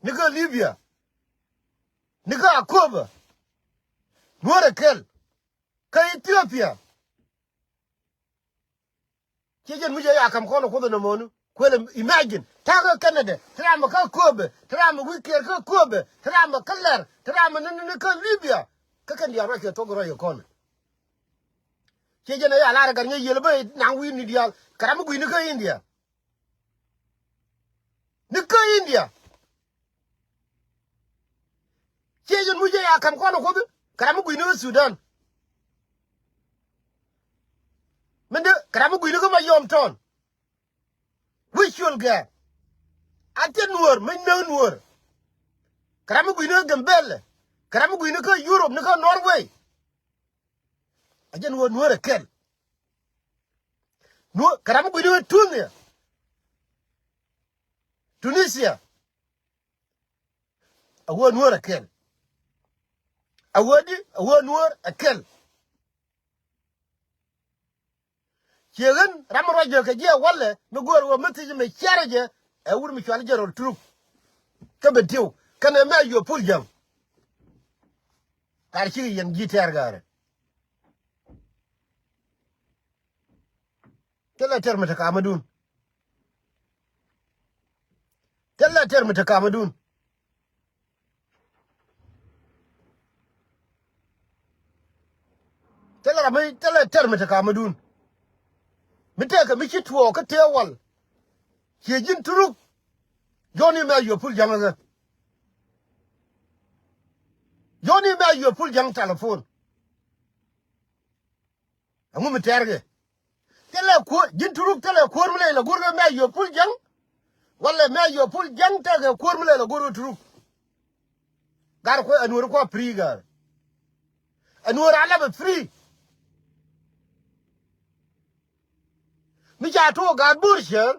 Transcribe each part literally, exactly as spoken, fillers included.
Ni kä Libya. Ni kä Akobo. Nuäär ɛ kɛl. Kä Ethiopia. Ciɛ jɛn mi jɛ ya kam kɔn kuoth nɔmɔni. Kuël imagine. Ta̱a̱ kä Canada. Te ram kä Akobo. Te ram wi̱i̱ kiɛɛr kä Akobo. Te ram kä Lɛr. Te ram ni, ni, ni kä Libya. Kä kɛn diaal ruac kɛ thok ruac kɛ kɔn. Ciɛ jɛn ɛ ya lar ɛ gat ŋäc yiël bä naŋ wi̱i̱ ni diaal. Kɛ ram mi gui̱c ni kä India. Ni kä India. Ciɛ jɛn muc jɛ ya kam kɔn kuoth. Kɛ ram mi gui̱c ni kä Sudan. Min de kɛ ram mi gui̱c ni kä Mayom tɔn. Wi̱c cuɔl gɛɛ. A thiet nuɔ̱ɔ̱r mi näk nuɔ̱ɔ̱r. Kɛ ram mi gui̱c ni kä Gambɛlɛ. Kɛ ram mi gui̱c ni kä Europe ni kä Norway. A jɛn ɣöö nuɔ̱ɔ̱r ɛ kɛl. Nuɔ̱ɔ̱r kɛ ram mi gui̱c ni kä Tunisia. Tunisia. A ɣöö nuɔ̱ɔ̱r ɛ kɛl. A ɣöö di, a ɣöö nuɔ̱ɔ̱r ɛ kɛl. Ciɛ ɣän ram ruac jɛ kɛ jiɛ walɛ mi go̱o̱r ɣöö mi thiec mi ciarɛ jɛ. Ɛ wur mi cual jɛ rol Turuk. Kä ben tiw kɛnɛ mɛ yuɔ pul jäŋ. Kar cikɛ yɛn ji̱ tɛɛr gaarɛ. Thilɛ tɛr mi te kamädun. Thilɛ tɛr mi te kamädun. Thilɛ ram mi, thilɛ tɛr mi te kamädun. Mi tɛkɛ mi ci tuɔɔk kä tëë wal. Ciɛ ji̱n Turuk. Jɔ̱ɔ̱ni mɛ a yuɔ pul jäŋ ɛ ɣä. Jɔ̱ɔ̱ni mɛ a yuɔ pul jäŋ telephone. Ɛŋu mi tɛɛrkɛ? Thilɛ kuäär, ji̱n Turuk thilɛ kuäär mi lɛ la go̱r kɛ mɛ a yuɔ pul jäŋ. Walɛ mɛ a yuɔ pul jäŋ tekɛ kuäär mi lɛ la go̱r kɛ Turuk. Gar kuɛ ɛ nuɔ̱ɔ̱ri kuɛ free gar. Ɛ nuɔ̱ɔ̱ri a lapɛ free. Mi ca tuɔɔk gaat bo̱r cär.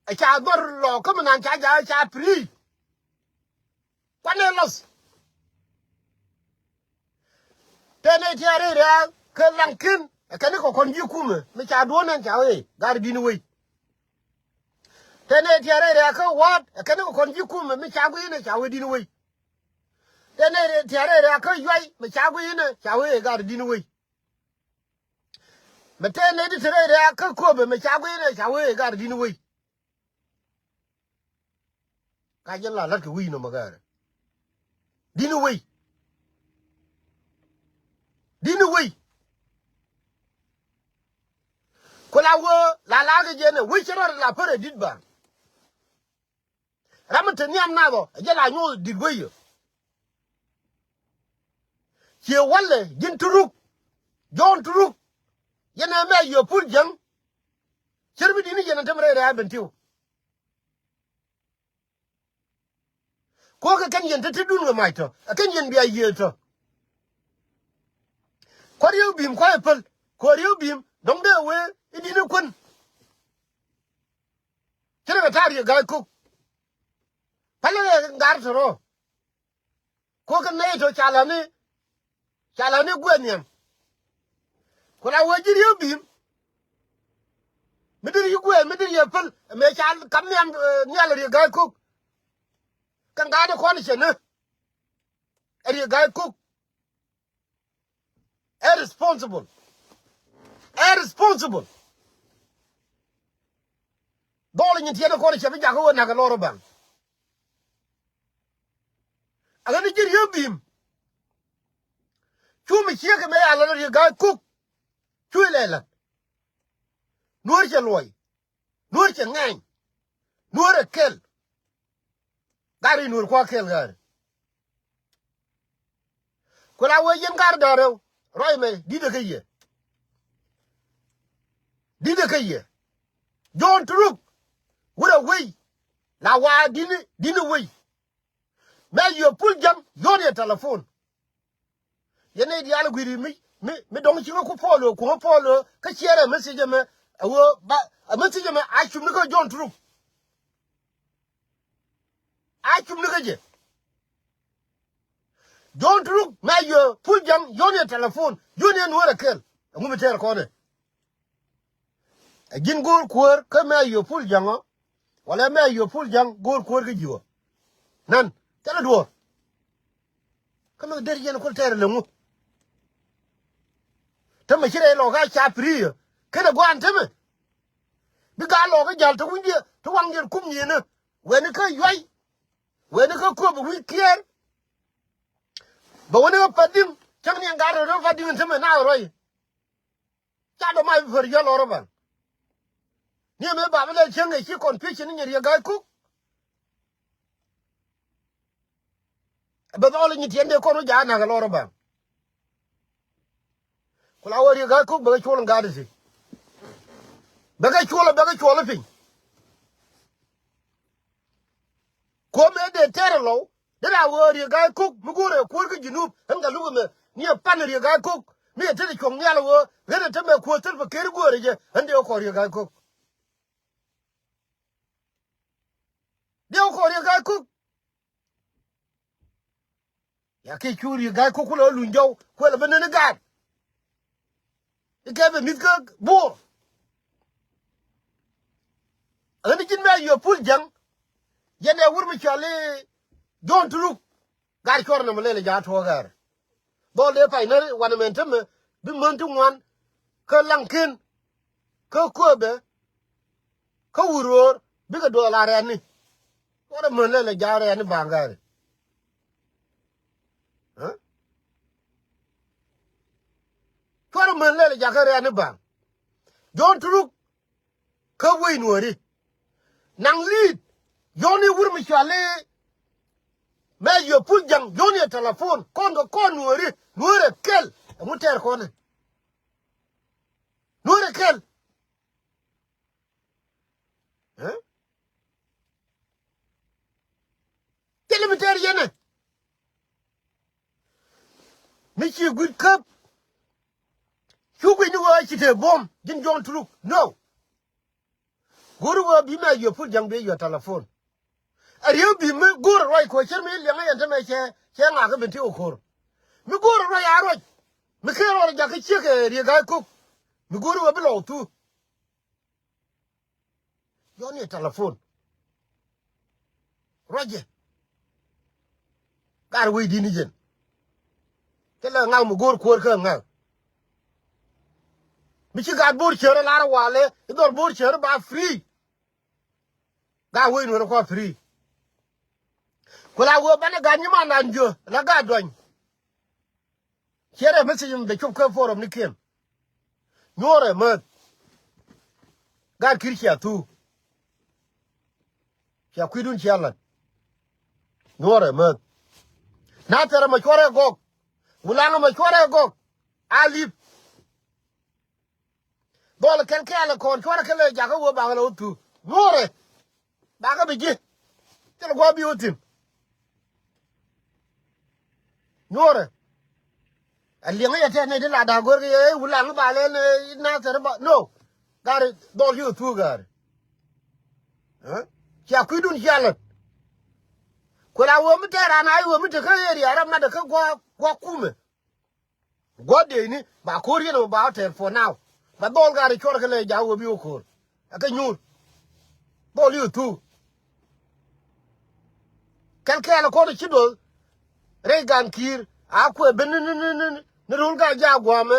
Ɛ ca dhɔr lɔ kä mi nan ca ja̱a̱ ca free. Kuanɛ lɔth. Tɛnɛ tia̱a̱ rɛy rɛ̈ɛ̈k kä Laŋki̱n ɛ kɛn ni kɛ kɔn ji̱ kumɛ mi ca duɔ̱ɔ̱n ɛn ca wee gar di̱n wei. Tɛnɛ tia̱a̱ rɛy rɛ̈ɛ̈k kä Wa̱a̱t ɛ kɛn ni kɛ kɔn ji̱ kumɛ mi ca gui̱i̱n ɛ ca wee di̱n wei. Tɛnɛ tia̱a̱ rɛy rɛ̈ɛ̈k kä Yuay mi ca gui̱i̱n ɛ ca wee gar di̱n wei. Mɛ tɛnɛ ti te rɛy rɛ̈ɛ̈k kä Akobo mi ca gui̱i̱n ɛ ca wee gar di̱n wei. Ka jɛ la la̱t kɛ wi̱i̱ nɔmɔ gɛɛrɛ. Di̱n wei. Di̱n wei. Ku la wee la la̱r kɛ jɛn ɛ wec cɛ rɔɔd la pär ɛ di̱t ba. Ram mi te nhiam nath ɔ ɛ jɛ la nyuɔth di̱t wei yɛ. Ciɛ walɛ ji̱n Turuk. Jɔ̱ɔ̱n Turuk. Yɛn ɛ mɛ yɛ pul jäŋ. Cär bi di̱t ni yɛn ɛ tem rɛy rɛy a ben tiw. Kuɔ̱kɛ kɛn yɛn te te dun kɛ mac tɔ ɛ kɛn yɛn bia yiëë tɔ. Kua̱r yio̱w bi̱i̱m kua̱c ɛ päl kua̱r yio̱w bi̱i̱m dɔ̱ŋ dee wee i̱ di̱t ni kuän. Cä rɛ kɛ ta̱a̱ riek ga̱a̱c kok. Pälɛ kɛ ŋa̱r tɔ̱rɔ̱. Kuɔ̱kɛ nɛy tɔ̱ ca la̱ni. Ca la̱ni guɛɛn nhiam. Ku la wee ji̱ riek bi̱i̱m. Mi deri yi guɛɛn mi deri yɛ päl mëë ca kam nhiam. Nhial riek ga̱a̱c kok. Kɛ ŋa̱a̱t ɛ kɔn cɛ ni. Ɛ riek ga̱a̱c kok. Ɛ responsible. Ɛ responsible. Dhɔl nyin tiɛt kɔn cɛ bi jakä wä nak lɔr baŋ. Aɣän ji̱ riek bi̱i̱m. Cu mi ciek mɛ a lɔr riek ga̱a̱c kok. Cu ilɛ la̱t. Nuɔ̱ɔ̱r cɛ luɔy. Nuɔ̱ɔ̱r cɛ ŋɛny. Nuɔ̱ɔ̱r ɛ kɛl. Gari nuɔ̱ɔ̱r kua̱ kɛl gari. Ku la wee yɛn gar dɔ̱rɛw ruac mɛ di̱t ɛ kä yɛ. Di̱t ɛ kä yɛ. Jɔ̱ɔ̱n Turuk. Wurɛ wei. La waa di̱t ni di̱t ni wei. Mɛ yio̱ pul jäŋ yio̱n yɛ telephone. Yɛn nɛy diaal gui̱i̱ri mi mi mi dɔ̱ŋ cikɛ ku Pɔɔl ɣöö kuŋä Pɔɔl ɣöö kä ciɛɛrɛ message ɛmɛ. Ɛ ɣöö ba ɛ message ɛmɛ a cumni kä Jɔ̱ɔ̱n Turuk. A cumni kä jɛ. Jɔ̱ɔ̱n Turuk mɛ yio̱ pul jäŋ yio̱n yɛ telephone yio̱n yɛ nuɔ̱ɔ̱rɛ kɛl. Ɛŋu mi tɛɛr kɔnɛ? Ɛ ji̱n go̱o̱r kuäär kä mɛ a yio̱ pul ja̱ŋ ɔ. Walɛ mɛ a yio̱ pul ja̱ŋ go̱o̱r kuäär kä ji̱ ɔ. Nan thilɛ duɔ̱ɔ̱r. Kä mi der yɛn kul tɛɛr lɛ ŋu. Tämɛ ci rɛy lɔkä ca piri yɛ kenɛ gua̱a̱n tämɛ. Bi gaa lɔkä jal te wi̱nydiɛ te waŋdiɛn kum nyieenä. Wɛni kä yuay. Wɛni kä kööp wi̱i̱ kiɛɛr. Bɛ wä ni ɣä päth di̱ŋ cäŋ ni ɛn gat rɔ päth di̱ŋ in te mɛ na ruac. Ca dɔ ma bi pär yɔl ɣɔr ɛ baŋ. Ni ɛmɛ ba bi lɛ cäŋ ɛ ci confusion ni nyɛ Riek Gai Kok. Bɛ dhɔl i̱ nyi tiɛn dee kɔn wä ja̱a̱ nak ɛ lɔr ɛ baŋ. Ku la wä Riek Gai Kok bɛ kɛ cuɔl in gat ɛ ti. Bɛ kɛ cuɔl ɛ bɛ kɛ cuɔl ɛ piny. Kuɔmɛ dee tɛr ɛlɔw. Dee raa wee Riek Gai Kok mi go̱o̱rɛ kuäär kä Junub ɣän kɛ luk ɛmɛ ni ɛ pan Riek Gai Kok mi ɛ tet ɛ cuɔ̱ŋ nhial ɛ wee ɣän ɛ te mɛ kuäär thil bɛ ker go̱o̱rɛ jɛ ɣän dee wä kɔɔr Riek Gai Kok. Dee wä kɔɔr Riek Gai Kok. Ya kɛ cu Riek Gai Kok kulɛ wä luny jɔw kuɛlɛ bi neni gaat. Ikɛ bɛ mi̱th kä Bor. Ɣän ji̱n mɛ yɔ pul jäŋ. Yɛn ɛ wur mi cɔal i̱ John Turuk. Gar cuɔr nɔmɔ lɛl ja̱ tuɔɔk gɛr. Dhɔl dee pay nä wanɛ mɛn tämɛ bi män ti ŋuan. Kä Laŋken. Kä Kööbɛ. Kä Wuror bikɛ duɔl a rɛɛni. Cuɔr män lɛl ja̱ rɛɛni ba̱a̱ŋ gɛr. Cuɔr män lɛl jakä rɛɛni ba̱a̱ŋ. John Turuk. Kä wec Nuɔ̱ɔ̱ri. Naŋ li̱i̱t. Yɔ̱ɔ̱ni wur mi cɔal i̱ mɛ yɛ pul ja̱ŋ yɔ̱ɔ̱ni ɛ telephone kɔn kɛ kɔn Nuɔ̱ɔ̱ri. Nuɔ̱ɔ̱rɛ kɛl ɛŋu tɛɛr kɔnɛ. Nuɔ̱ɔ̱rɛ kɛl. Thilɛ mi tɛɛr yɛnɛ. Mi ci gui̱t käp. Cu gui̱c ni ɣöö ci te buɔ̱m ji̱n John Turuk. No. Go̱o̱r ɣöö bi mɛ yɔ pul ja̱ŋ bi yɔ telephone. A riek bi mi go̱o̱r ruac kɔ cär mi liɛŋä yɛn te mɛ cɛ cɛ ŋakä ben ti ɣä ko̱r. Mi go̱o̱r ruac a ruac. Mi ker ruac jakä ciek ɛ Riek Gai Kok. Mi go̱o̱r ɣöö bi lɔw thu. Yɔ̱ɔ̱n yɛ telephone. Ruacɛ. Gar wec di̱t ni jɛn. Thilɛ ŋak mi go̱o̱r kuäär kä ŋak. Mi ci gat Bor cär ɛ lar ɛ walɛ i̱ dhɔr Bor cär ɛ ba free. Gat wec Nuɔ̱ɔ̱ri kua free. Ku la wee banɛ gat nyiman an jiö la gat duany. Ciɛrɛ message mi bɛ cop kä forum ni kiɛn. Nyuɔrɛ mäth. Gat ki̱r cia thuu. Cia kui̱dun cia la̱t. Nyuɔrɛ mäth. Na thɛrɛ mɛ cuɔrɛ gɔk. Wulaŋä mɛ cuɔrɛ gɔk. A lip. Dhɔl kɛl kɛɛl kɔn cuarɛ kɛ lɛ jakä wee bakɛ lɛ wä thuk. Nyuɔrɛ. Bakɛ bi ji̱. Thil gua̱a̱ bi wä thi̱n. Nyuɔrɛ. A liɛŋä yɛ tɛt nɛy ti la da̱a̱ go̱rkɛ yɛ, ɛ wulaŋä ba lɛl nɛ na thɛr ba. No. Gari dhɔl ci wä thuk gari. Cia kui̱dun cia lät. Kuɛ la wee mi tɛɛr an a i̱ wee mi tekä area ram na dee kä gua̱a̱ gua̱a̱ kumɛ. Gua̱dɛɛni ba ko̱r yɛn ɛ ba tɛr for now. Ba dhɔl gat i̱ cuɔr kɛ lɛ ja̱ wä bi wä ko̱r. Ɛ kɛ nyuur. Dhɔl i̱ thuk. Kɛl kɛɛl kɔn i̱ ci duɔth. Rɛy gan ki̱i̱r a kuɛ ben ni ni ni ni ni rul gat ja̱ gua̱a̱mɛ.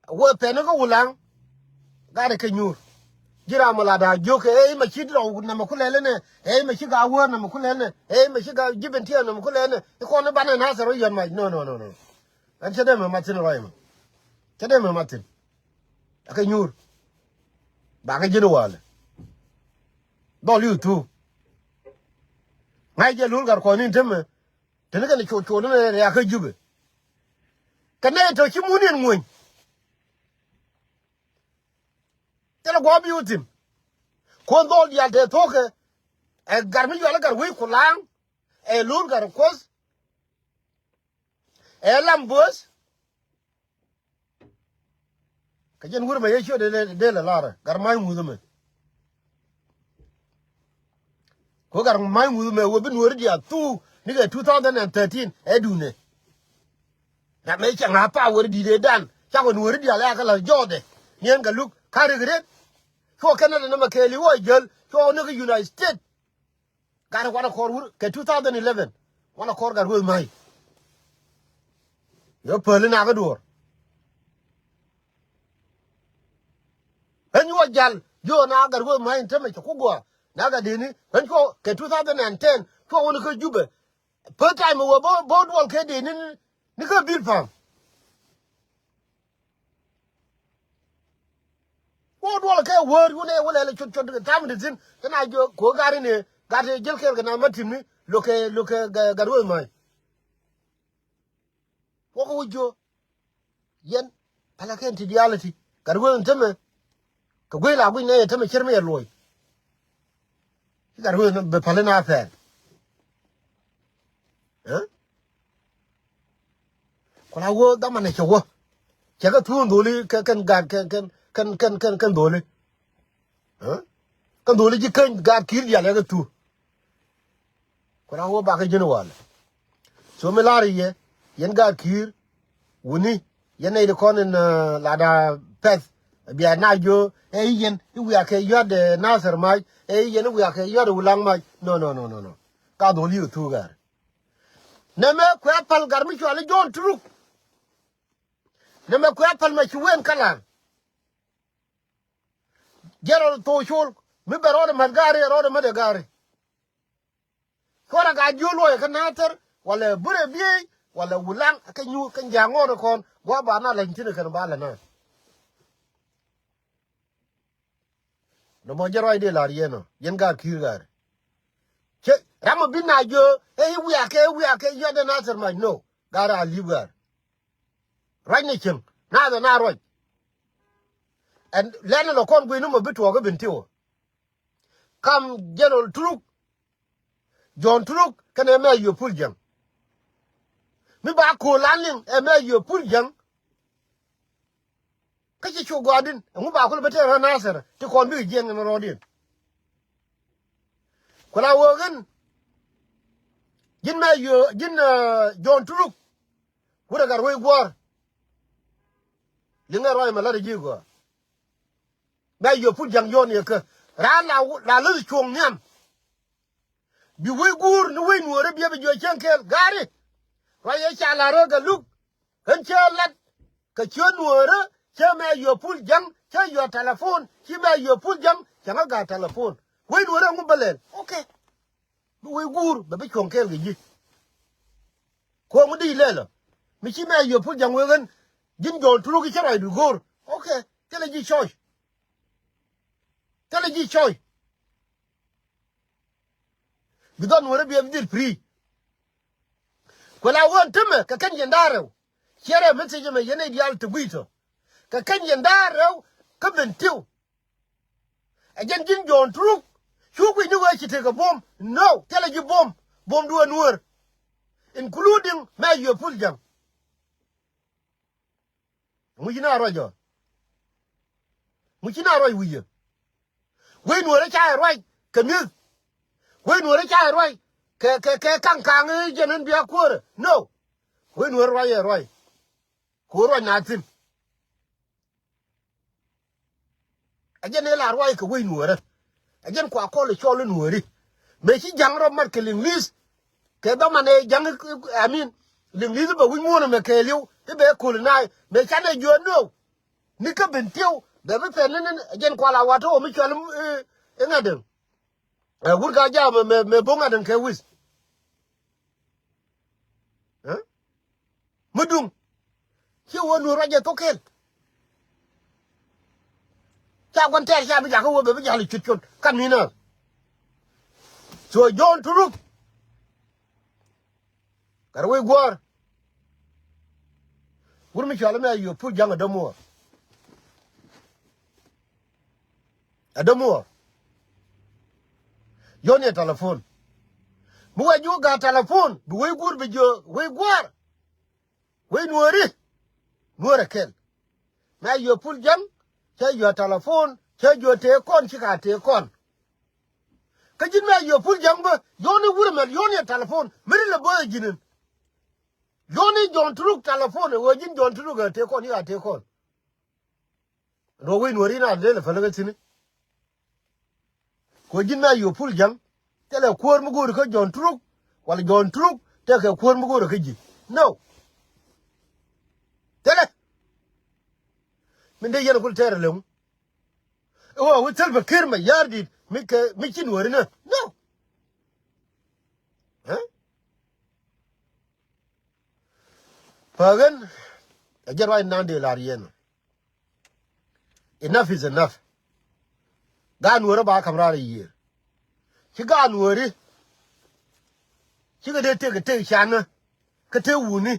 Wee pɛn kä wulaŋ. Gat ɛ kɛ nyuur. Ji̱ ram mi la da̱a̱ jiök ɛ i̱ ma ci rɔw nɛmɛ ku lɛl inɛ ɛ i̱ ma ci gaa wäär nɛmɛ ku lɛl inɛ ɛ i̱ ma ci gaa ji̱ ben tiɛɛn nɛmɛ ku lɛl inɛ i̱ kɔn i̱ banɛ nathɛr wä yɔn mac. No, no, no, no. Ɛn cä dee mɛ mat thi̱n rɔy mɛ. Cä dee mɛ mat thi̱n. Ɛ kɛ nyuur. Bakɛ ji̱n walɛ. Dhɔl i̱ thuk. Ŋa̱c jɛ lul gat kɔn in temɛ. Teni kɛn cuɔt cuɔt ni mɛ riakä Jubɛ. Kɛ nɛy tɔ ci mun in ŋuny. Thilɛ gua̱a̱p bi wä thi̱n. Kuɔn dhɔl diaal te thokɛ. Ɛ gat mi yual ɛ gat wec kulaŋ. Ɛ lur gat kuɔth. Ɛ lam buɔth. Kɛ jɛn wur mɛ yec ciö dee lɛ lar gat ma̱a̱c ŋuth mɛ. Ku gat ma̱a̱c ŋuth mɛ wee bi nuɔ̱ɔ̱ri diaal thuk nikɛ two thousand and thirteen ɛ duundɛ. Ram mɛ cɛ ŋa̱ power di̱t ëëdan cakɔ nuɔ̱ɔ̱ri diaal ɛ kɛ la̱th jɔɔdɛ. Niɛn kɛ luk ka̱n rik ret. Cuɔ kɛn nɛ dɛ nɛmɛ kɛɛli wä jäl cuɔ ni kä United States. Gat wanɛ kɔr wur kɛ two thousand eleven. Wanɛ kɔr gat weth ma̱y. Yɔ päli nakä duɔ̱ɔ̱r. Ɣän yuɔ jal yɔ na gat weth ma̱y in tämɛ cɛ ku guɔ. Na gat deni ɣän cuɔ kɛ two thousand and ten cuɔ wä ni kä Jubɛ. First time wä bä bä duɔl kɛ deni ni kä bil pam. Wä duɔl kɛ wäär yun ɛ wä lɛl cot cot tam di thin kɛ na jiö ko gari ni gat jiel kɛl kɛ na ma tim ni lokɛ lokɛ gat weth ma̱y. Wä kɛ wä jiö. Yɛn pälä kɛn ti diaal ti gat wee tämɛ. Kɛ guey la guic nɛ yɛ tämɛ cir mi yɛ luɔy. Ci gat wee bɛ päli na pɛɛl. Ku la wee dhamanɛ cɛ wä cɛ kɛ thuun dholi kɛn gat kɛn kɛn kɛn kɛn kɛn dholi. Kä dholi ji̱ käny gaat ki̱i̱r diaal ɛ kɛ thu. Ku na wä bakä ji̱n walɛ. So mi la̱r yɛ yɛn gaat ki̱i̱r wuni yɛn nɛy ti kɔn in lat a pɛth. Bia na jiö ɛ i̱ yɛn i̱ wiakɛ yuat ɛ Nathir mac ɛ i̱ yɛn i̱ wiakɛ yuat ɛ Wulaŋ mac. No no no no no. Ka dholi kɛ thu gɛr. Nɛmɛ kuɛ päl gat mi cuali John Turuk. Nɛmɛ kuɛ päl mɛ ci wen kä la̱r. Jɛn rɔɔdɛ thok col mi bɛ rɔɔdɛ ma̱th gaari rɔɔdɛ ma̱th ɛ gaari. Cuɔrɛ gat jiö luɔyɛ kä Nathir walɛ burɛ biey walɛ Wulaŋ kä nyuur kä ja̱a̱ŋ ŋɔɔdɛ kɔn gua̱a̱ ba na lɛny thi̱n kɛn ba lɛ na. Nɔmɔ jɛ ruacdɛ la̱r yɛn ɔ yɛn gaat ki̱i̱r gaari. Cɛ ram ɔ bi na jiö ɛ i̱ wiakɛ i̱ wiakɛ yɔt ɛ Nathir mac no gaari a li̱p gaari. Ruacnɛ cieŋ nath ɛ na ruac. Ɛn lɛn ɛ lɔ kɔn gui̱n ni mɔ bi tuɔɔk i̱ Bentiu. Kam General Turuk. John Turuk kɛnɛ mɛ yio pul jäŋ. Mi ba ko̱o̱l an liŋ ɛ mɛ yio pul jäŋ. Kä ci cu gɔaa din ɛŋu ba kul bä tɛɛr ɣän Nathir ti kɔn bikɛ jiɛn kɛn rɔɔdiɛn. Ku la wee ɣän ji̱n mɛ yio ji̱n John Turuk. Wurɛ gat wec guɔ̱ɔ̱r. Liŋɛ ruac mɛ la̱t ji̱ gɔaa. Bɛ yio̱ pul ja̱ŋ yɔn yɛ kä raan la la läth cuɔ̱ŋ nhiam. Bi wec guur ni wec nuɔɔri biɛ bi jiɔ cieŋ kɛɛl gaari. Ruac yɛ ca la rɛ kɛ luk ɣän cä lat. Kɛ ciö nuɔɔri cä mɛ yio̱ pul ja̱ŋ cä yio̱ telefon ci mɛ yio̱ pul ja̱ŋ cä ŋä ga̱a̱ telefon. Wec nuɔɔri ɛŋu bä lɛl ok. Bi wec guur bɛ bi cuɔ̱ŋ kɛɛl kɛ ji̱. Kuɔŋ di lɛl ɔ mi ci mɛ yio̱ pul ja̱ŋ wek ɣän. Ji̱n John Turuk i̱ cä ruacdu go̱o̱r ok. Thilɛ ji̱ choice. Thilɛ ji̱ choice. Bi dhɔn nuɔ̱rä bi ɛ bi dhil free. Kuɛ la ɣöö ɛn tämɛ kɛ kɛn yɛn da̱a̱ rɛw. Ciɛ rɛw message ɛmɛ yɛn nɛy diaal te gui̱i̱c tɔ. Kɛ kɛn yɛn da̱a̱ rɛw kä Bentiu. Ɛ jɛn ji̱n John Turuk cu guic ni ɣöö ci tekɛ buɔ̱m. No thilɛ ji̱ buɔ̱m. Buɔ̱mdu ɛ nuäär. Including mɛ yio̱ pul ja̱ŋ. Ŋuci na ruac ɔ. Ŋuci na ruac wi̱i̱ yɛ. Wec nuɔ̱ɔ̱rä ca yɛ ruac kɛ mi̱eth. Wec nuɔ̱ɔ̱rä ca yɛ ruac kɛ kɛ kɛ kaŋ kaŋ i̱ jɛn in bia kuäärä no. Wec nuɔ̱ɔ̱rä ruac yɛ ruac. Ku ruac na thi̱n. Ɛ jɛn ëë la ruac kɛ wec nuɔ̱ɔ̱rä. Ɛ jɛn kua kɔl i̱ cɔl i̱ nuɔ̱ɔ̱ri mëë ci ja̱ŋ rɔ mat kɛ liŋ li̱th. Kɛ dhɔmanɛ ja̱ŋ I mean liŋ li̱th bɛ wi̱c muɔ̱ɔ̱n ɛmɛ kɛɛliw i̱ bɛ köl i̱ naai mëë canɛ jiöön ni ɣöw. Ni kä Bentiu bɛ bi pɛn ni ni ɛ jɛn kua la wat i̱ ɣöw mi cual i̱ ŋa̱t däŋ. Ɛ wur ka jaam mɛ mɛ bo̱ŋ ŋa̱t däŋ kɛ wi̱th. Mi duŋ ci wä nuɔ̱ɔ̱r ruacɛ thok kɛl. Ca gua̱n tɛɛr ca bi jakä wä bɛ bi jal i̱ cut cut kan mi nääth. Cuɛ John Turuk. Kɛ rɛ wec guäär. Wur mi cual mɛ a yio̱ pul ja̱ŋ a dämuɔɔr. A dämuɔɔr. Yɔn yɛ telefon. Mi wɛ ji̱ wä ga̱a̱ telefon bi wec guur bi jiö wec guäär. Wec nuɔ̱ɔ̱ri. Nuɔ̱ɔ̱rɛ kɛl. Mɛ a yio̱ pul ja̱ŋ cä yio̱ telefon cä jiö tëë kɔn ci ka tëë kɔn. Kä ji̱n mɛ a yio̱ pul ja̱ŋ bä yɔn i̱ wur ɛmɛ yɔn yɛ telefon mi ri lɛ bööth ɛ ji̱n in. Yɔn i̱ John Turuk telefon ɛ ɣöö ji̱n John Turuk ɛ tëë kɔn ci ka tëë kɔn. Rɔ wec nuɔ̱ɔ̱ri na lel ɛ päl kä thi̱n. Kɛ ji̱n mɛ a yio̱ pul ja̱ŋ. Thilɛ kuäär mi go̱o̱ri kä Jɔ̱ɔ̱n Turuk, wala Jɔ̱ɔ̱n Turuk tekɛ kuäär mi go̱o̱ri kä ji̱. No. Thilɛ. Min dee yɛn kul tɛɛr ɛlɛŋ. Iwä wi̱i̱ Salva Kiir Mayardit mi kɛ, mi ci Nuääri nä. No. Ɛ? Pägen, ɛ jɛn ruac nan dee lar yɛn. Enough is enough. Gaat Nuääri ba ka̱m raar a yiëër. Ci gaat Nuääri. Cikɛ dee tëk, tëk canä. Kä tëk wuni.